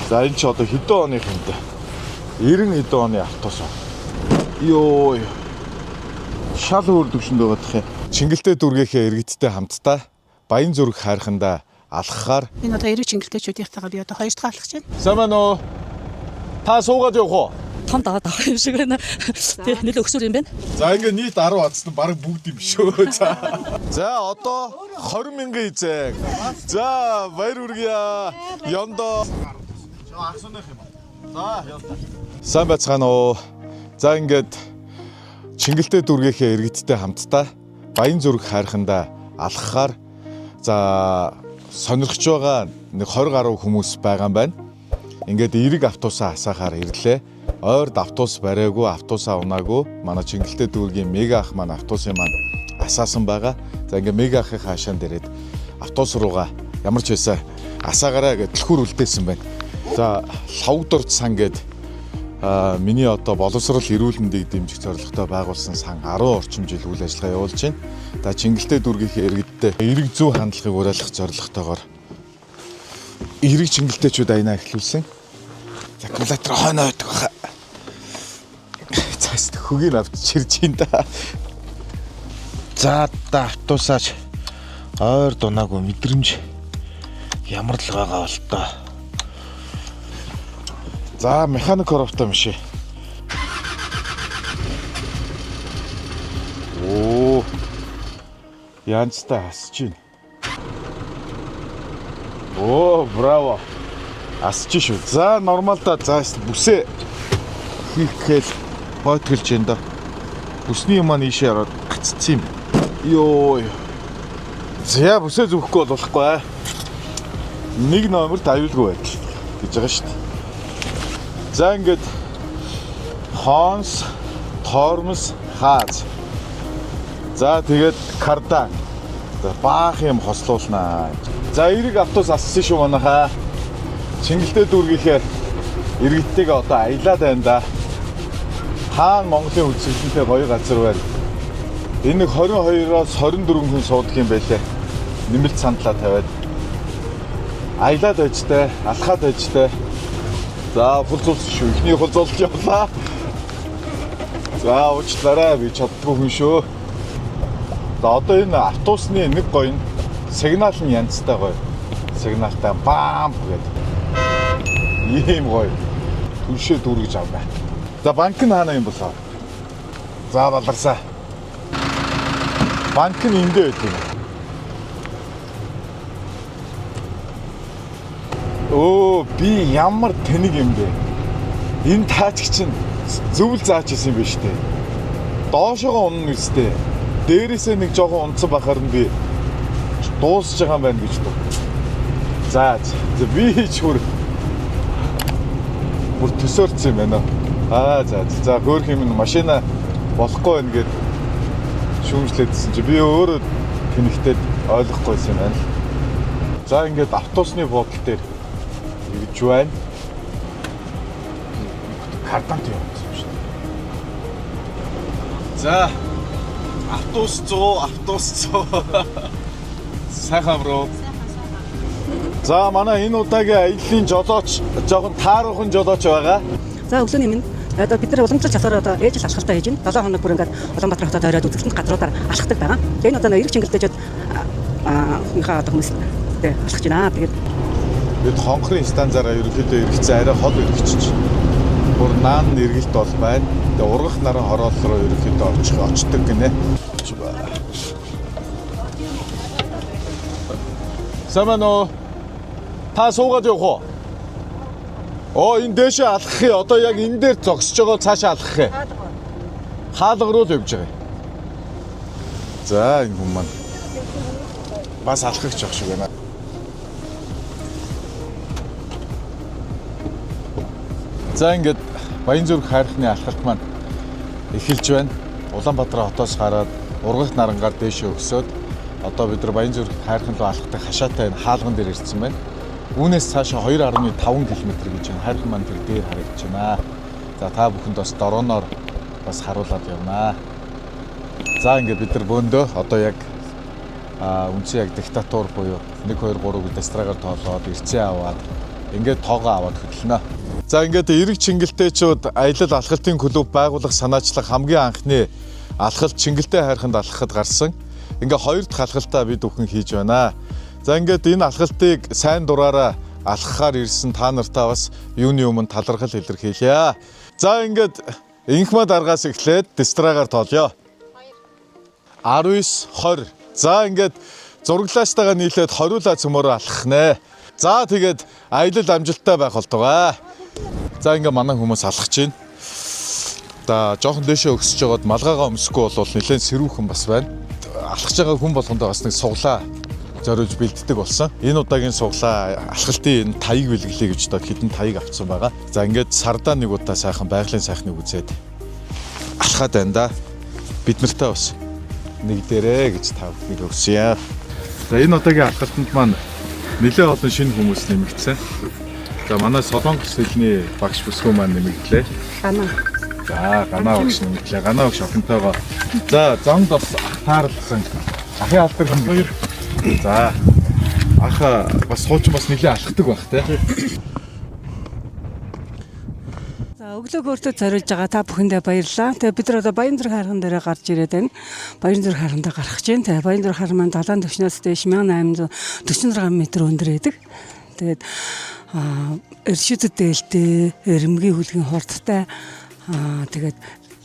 За, энэ чи одоо хэдэн оных юм бэ? 90 хэдэн оны автобус. Йоо. Шал өөр төвшөнд байгаа дах юм. Чингэлтэй дүүргийнхээ иргэдтэй хамтдаа Баян зүрх хайрхандаа алхахаар. Энэ одоо эрэг чингэлтэйчүүдийнхтэйгээ би одоо хоёр дахь алхаж байна. Сайн байна уу? Та суугаад явах уу? Том дагаад авах юм шиг байна. Тэ нэлээ өксөр юм байна. За, ингээ нийт 10 атсан баг бүгд юм шүү. За. За, одоо 20 мянган эзэн. За, баяр хүргье. Ёндоо. Сайн байцгаана уу? За, ингээд Чингэлтэй дүүргийнхээ иргэдтэй хамтдаа Баян зүрх хайрхандаа алхахаар, за, сонирхож байгаа нэг 20 гаруй хүмүүс байгаа юм байна. Ингээд эерэг автобусаа асаахаар ирлээ. Ойрд автобус бариагүй, автобусаа унаагүй. Манай Чингэлтэй дүүргийн мега ах маань автобусын маань асаасан байгаа. За, ингээд мега ахын хаашаан дээрээд автобус руугаа ямар ч байсан асаагаарай гэж түлхүүр үлдээсэн байна. За, Лхавгдорж сан гээд миний одоо боловсрал эрүүл мэндийг дэмжих зорилготой байгуулсан сан 10 орчим жил үйл ажиллагаа явуулж байна. За, Чингэлтэй дүүргийнхээ иргэдтэй эерэг зөв хандлагыг уриалгах зорилготойгоор эерэг чингэлтэйчүүд аянаа эхлүүлсэн. Аккумулятор хойноо байдаг баха. За, хөгийг авч чирж ин да. За, да, автобусаач ойр дунаагүй мэдрэмж ямар л байгаа бол доо. За, механик коробтой машин. Оо. Янзтай хасж байна. Оо, браво. Асч шүү. За, нормал да. За, бүсээ хийх гээл бойтголж байна да. Бүсний юм маань ийшээ ороод гаццсан юм. Йоо. За, бүсээ зүхэхгүй бол болохгүй. Аа. Нэг номерт аюулгүй байдал гэж байгаа шүү дээ. За, ингээд Хонс, Тормос, Хааз. За, тэгээд Кардан. За, баах юм хослуулнаа. За, эерэг автобус ассан шүү манайхаа. Чингэлтэй дүүргийнхээ иргэдтэйгээ одоо аялаад байна да. Хаан Монголын үзэсгэлэнтэй гоё газар байна. Энэ нэг 22-оос 24 хүн суудаг юм байлээ. Нэмэлт сандлаа тавиад. Аялаад байжтай, алхаад байжтай. За, хулзуулсан шүү. Эхний хулзуулж явлаа. За, уучлаарай, би чаддгүй хүн шүү. За, одоо энэ автобусны нэг гоё нь сигнал нь янзтай гоё. Сигналтай бам гэдэг. Ийм гоё. Түншээ дүүргэж авна. За, банк нь хаана юм болоо? За, баларсаа. Банк нь эндээ байт юм. Өө, би ямар тэнэг юм бэ? Энэ таачг чинь зөвл зааж исэн юм биш үү? Доошогоо унна үстэй. Дээрээсээ нэг жоохон унтсан бахаар нь би дуусж байгаа юм байна гэж дуу. За за, би ч бүр төсөөрсөн юм байна. Аа, за за, хөөх юм машина болохгүй байна гэд шүүмжлээдсэн чи би өөрөө тэнэгтээд ойлгохгүйсэн юм байна л. За, ингээд автобусны буудлын дээр ирж байна. Кардант юм шүү дээ. За, автобус 100, автобус 100. Сайхан амруу. За, манай энэ удаагийн аяллаа жолооч жоохон тааруухан жолооч байгаа. За, өглөөний минь одоо бид нар уламжлалт чадвараар одоо ээжил алхалтаа хийж байна. 7 хоног бүр ингээд Улаанбаатар хотод ойроод үзэсгэлэнт газруудаар алхдаг байгаа. Тэгээ энэ одоо эрэг чингэлтэйчүүд аа инхаа одоо хүмүүстэй алхаж байна. Тэгээд Бид хонхрын станцаараа ерөнхийдөө эргэцэн арай хол эргэчих. Бүр наан эргэлт бол байна. Тэгээ ургах наран хороол руу ерөнхийдөө очих очдөг гинэ. Сайн байна уу? Та суугаад явах уу? Оо, энэ дээшээ алхах юм. Одоо яг энэ дээр зогсож байгаа, цаашаа алхах юм. Хаалга руу л явж байгаа. За, энэ хүн маань бас алхах жоох шиг байна. За, ингээд Баян зүрх хайрхны алхалт маань эхэлж байна. Улаанбаатар хотоос гараад ургах нарангаар дээшээ өсөөд одоо бид нар Баян зүрх хайрхан руу алхах хашаатай энэ хаалган дээр ирсэн байна. Үүнээс цаашаа 2.5 км гэж байна. Хайрхан маань тэр дээр харагдаж байна. За, та бүхэнд бас дроноор бас харуулад явнаа. За, ингээд бид нар бөөндөө одоо яг үндсэн яг диктатур буюу 1 2 3 гэдэг дастраагаар тоолоод ирцээ аваад Ингээд тоогоо аваад хөдлөнө. За ингээд эрэг чингэлтэйчүүд аялал алхалтын клуб байгуулах санаачлах хамгийн анхны алхалт Чингэлтэй хайрханд алхахад гарсан. Ингээ хоёр дахь алхалтаа бид бүхэн хийж байна. За ингээд энэ алхалтыг сайн дураараа алхахаар ирсэн та нартаа бас юуны өмнө талархал илэрхийлье. За ингээд Инхма даргаас эхлээд дистрагаар тоолъё. 19 20. За ингээд зураглаачтайгаа нийлээд хориулаа цөмөрөө алхах нэ. За тэгээд аялал амжилттай байх болтугай. За ингээ манай хүмүүс алхаж байна. За жоохон дэшээ өксөж жагаад малгайгаа өмсөхгүй бол нэлээд сэрүүхэн бас байна. Алхаж байгаа хүн болгондоо бас нэг суглаа зориулж бэлддэг болсон. Энэ удаагийн суглаа алхалтын энэ таяг бэлгэлээ гэж одоо хэдэн таяг авцсан байгаа. За ингээд сардаа нэг удаа сайхан байгалийн сайхныг үзээд алхаад байна да. Бид нартай бас нэг дээрээ гэж та бүхнийг өсөе. За энэ удаагийн алхалтанд маань нэлээд олон шинэ хүмүүс нэмэгдсэн. За манай Солонгос хэлний багш бүсгүй маань нэмэгдлээ. Ганаа. За ганаа багш нэмэгдлээ. Ганаа багш охинтойгоо. За зонд бас ах таарлсан. Ахын алдар хүн хоёр. За ах бас хуучин бас нэлээд алхдаг байх те. За өглөөг өөртөө зориулж байгаа та бүхэндээ баярлалаа. Тэгээ бид нар одоо Баянзүрх хайрхан дээрээ гарч ирээд байна. Баянзүрх хайрхандаа гарах гэж байна. Тэгээ Баянзүрх хайрхан маань далайн түвшнээс дээш 1846 м өндөр байдаг. Тэгээд эршүүдэд дээлтэй, эрэмгийн хүлгийн хурдтай тэгээд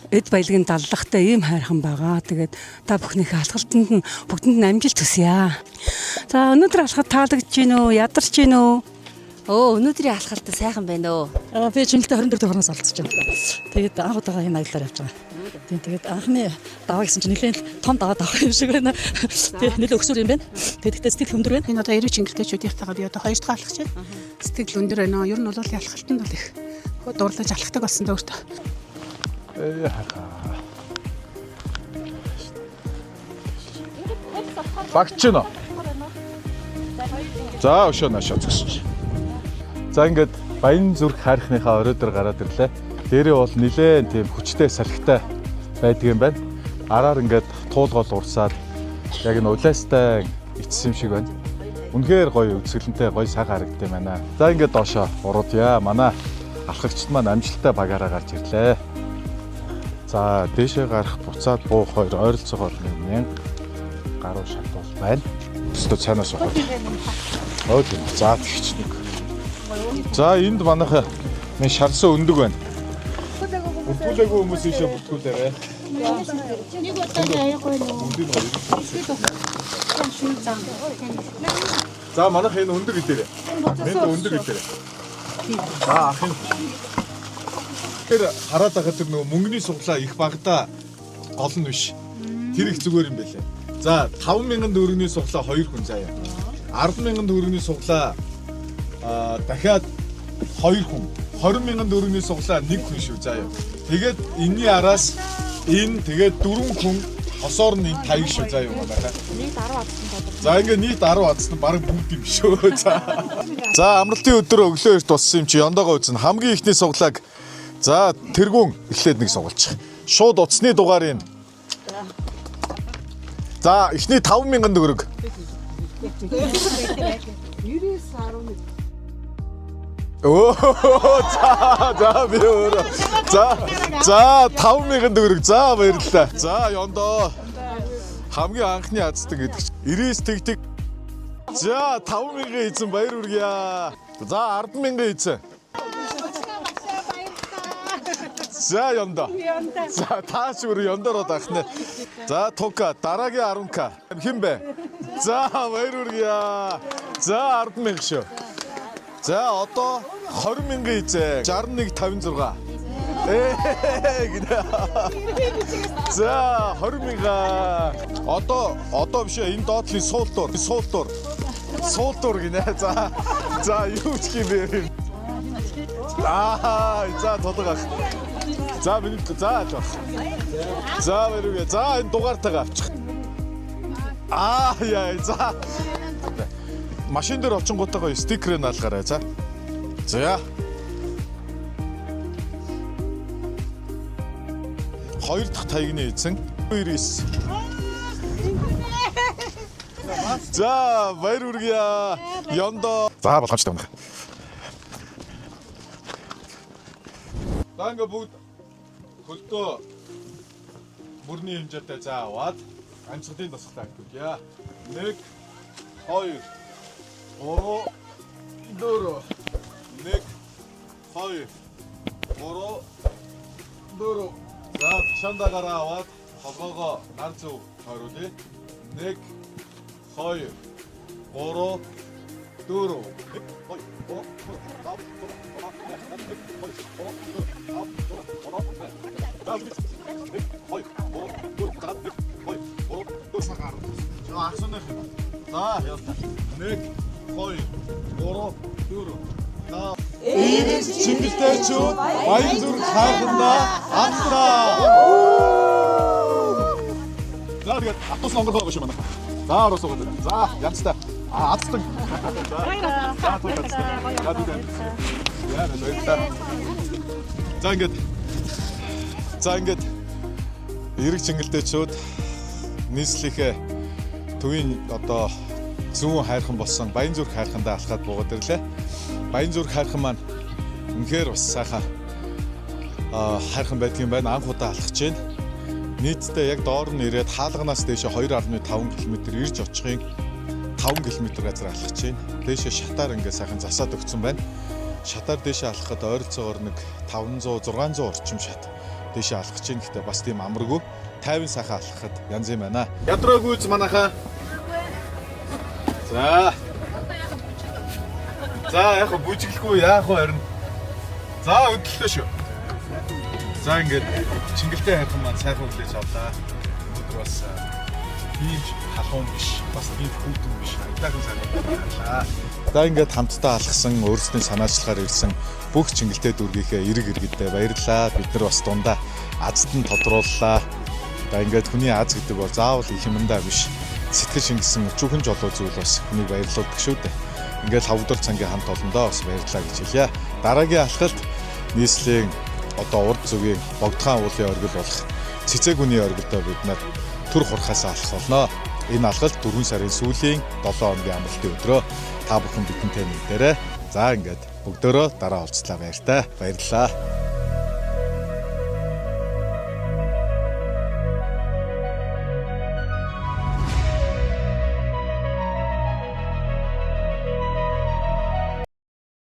эд баялагын даллагтай ийм хайрхан байгаа. Тэгээд та бүхнийхээ алхалтанд нь бүгдэнд нь амжилт хүсье. За өнөөдөр алхахад таалагдж гин үү? Ядарч гин үү? Өө өнөөдрийн алхалт сайхан байна өө. Би Чингэлтэй 24 дахь хорноос оролцож байна. Тэгээд анх удаага энэ аяллаар явж байгаа. Тийм тэгээд анхны даваа гэсэн чинь нэлээд том даваа давах юм шиг байна. Тэгээд нэлээд өксөр юм байна. Тэгээд тэгтээ сэтгэл өндөр байна. Энэ одоо эрэг чингэлтэйчүүдийнхтэйгээ би одоо хоёр дахь алхаж байна. Сэтгэл өндөр байна. Ер нь бол алхалтанд бол их дурлаж алхдаг болсон даа өөртөө. Ээ хаа. Багч нь. За өшөө наашаа зогсож. За ингээд Баянзүрх хайрхныхаа орой дээр гараад ирлээ. Дээрээ бол нилээн тийм хүчтэй салхитай байдаг юм байна. Араар ингээд туулгол урсаад яг нь улайстай ичсэн юм шиг байна. Үнэхээр гоё үзэсгэлэнтэй гоё сайхан харагдсан юм байна. За ингээд доошоо уруудъя. Манай алхагчд маань амжилттай багаараа гарч ирлээ. За дээшээ гарах буцаад буух хоёр ойролцоогоор 1000 гаруй шатуул байна. Өстө цаанаас ухаад. Өө тийм. За тэгч нэг. За энд манайха нэг шарсан өндөг байна. Бүртгүүлээгүй хүмүүс ийшээ бүртгүүлээрэй. Нэг удаа аягүй нөө. За манайх энэ өндөг идээрэй. Энд өндөг идээрэй. За ахын Тэр хараад байгаа тэр нөгөө мөнгөний суглаа их багада гол нь биш. Тэр их зүгээр юм байлээ. За 5000 төгрөгийн суглаа 2 хүн заяа. 100000 төгрөгийн суглаа дахиад 2 хүн. 20000 төгрөгийн суглаа 1 хүн шүү заяа. Тэгээд энэний араас энэ тэгээд 4 хүн хосоор нь энэ 50 шүү заяа манайхаа. За ингээ нийт 10 адсан нь баг бүгд юм шүү. За. За амралтын өдөр өглөө эрт болсон юм чи ёндоогоо үзнэ. Хамгийн ихний суглааг за тэргүүн эхлээд нэг сугалчих. Шууд утасны дугаарыг. За эхний 5000 төгрөг. Өө за за би өөрөө. За за 5000 төгрөг. За баярлалаа. За ёндоо. Хамгийн анхны азтан гэдэг чинь 99 тэг тэг. За 5000 эзэн баяр хүргье. За 100000 эзэн. За ёндоо. За тааш өөр ёндороо даах нэ. За тука дараагийн 10к. Хэн бэ? За баяр хүргье. За 100000 шүү. За одоо 20000 эзэн 6156. Ээ гинэ. За 20000. Одоо биш ээ энэ доотлын суулдуур суулдуур. Суулдуур гинэ. За за юу ч юм бэ? Аа за тулга ах. За миний за аль баг. За бариуга. За энэ дугаартайгаа авчих. Аа яа за. Машин дээр очингуутайгаа стикерээ наалгаарай за. За. Хоёр дахь таягны эзэн 99. За баяр хүргье. Ёндоо. За болгоомжтой байна. За ингээ бүгд хөлдөө мөрний хэмжээтэй зай аваад амьсгалын дасгалаа хийлээ. 1 2 3 4 1 2 3 4. За чандаа гараа аваад толгоогоо нар зөв тойруулъя. 1 2 3 4 1 2 3 5 6 7 8 1 2 3 4 5 6. За асуунах юм. За явлаа. 1 2 3 4 5. Ирэх чингэлтэйчүүд баян зүрх хайхандаа аллаа. За тэгээд автобус онгорлоо байгаа шүү манай. За оруулах уу. За янзтай. А азтан. За. За түр азтан. За бид. Яа баярлалаа. За ингээд. За ингээд эрэг чингэлтэйчүүд нийслэлийнхээ төвийн одоо зүүн хайрхан болсон Баян зүрх хайрхандаа алхаад буугаад ирлээ. Баян зүрх хайрхан маань үнэхээр бас сайхан хайрхан байдгийн байна. Анх удаа алхаж байна. Нийтдээ яг доор нь ирээд хаалганаас дээшээ 2.5 км ирж очихын 5 км газар алхаж байна. Дээшээ шатаар ингээ сайхан засаад өгсөн байна. Шатаар дээшээ алхахад ойролцоогоор нэг 500 600 орчим шат дээшээ алхаж байна. Гэхдээ бас тийм амаргүй 50 сайхан алхахад янз юм байна. Ядраагүй үз манайхаа. За. За яг хөө бүжиглэхгүй яах вэ харин. За хөдлөлөө шүү. За ингээд чингэлтэй хайрхан маань сайхан хүлээж авлаа. Өнөөдөр бас тийм ч халуун биш, бас тийм хүйтэн биш. Айдаахан сайхан авлаа. За ингээд хамтдаа алхсан, өөрсдийн санаачлахаар ирсэн бүх чингэлтэй дүүргийнхээ эрэг иргэдээ баярлалаа. Бид нар бас дундаа азд нь тодрууллаа. За ингээд хүний аз гэдэг бол заавал их юмдаа биш. Сэтгэл шингэсэн өчүүхэн жолоо зүйл бас хүнийг баярлуулдаг шүү дээ. Ингээд хавдал цангийн хамт олондоо бас баярлалаа гэж хэлье. Дараагийн алхалт нийслэлийн одоо урд зүгийн богдхан уулын оргил болох цэцээгүний оргилдоо бид нар төр хурхаас алхах болно. Энэ алхалт 4 сарын сүүлийн 7 хоногийн амралтын өдрөө та бүхэн бидэнтэй нэгдээрэй. За ингээд бүгдөө дараа уулзлаа баяртай. Баярлалаа.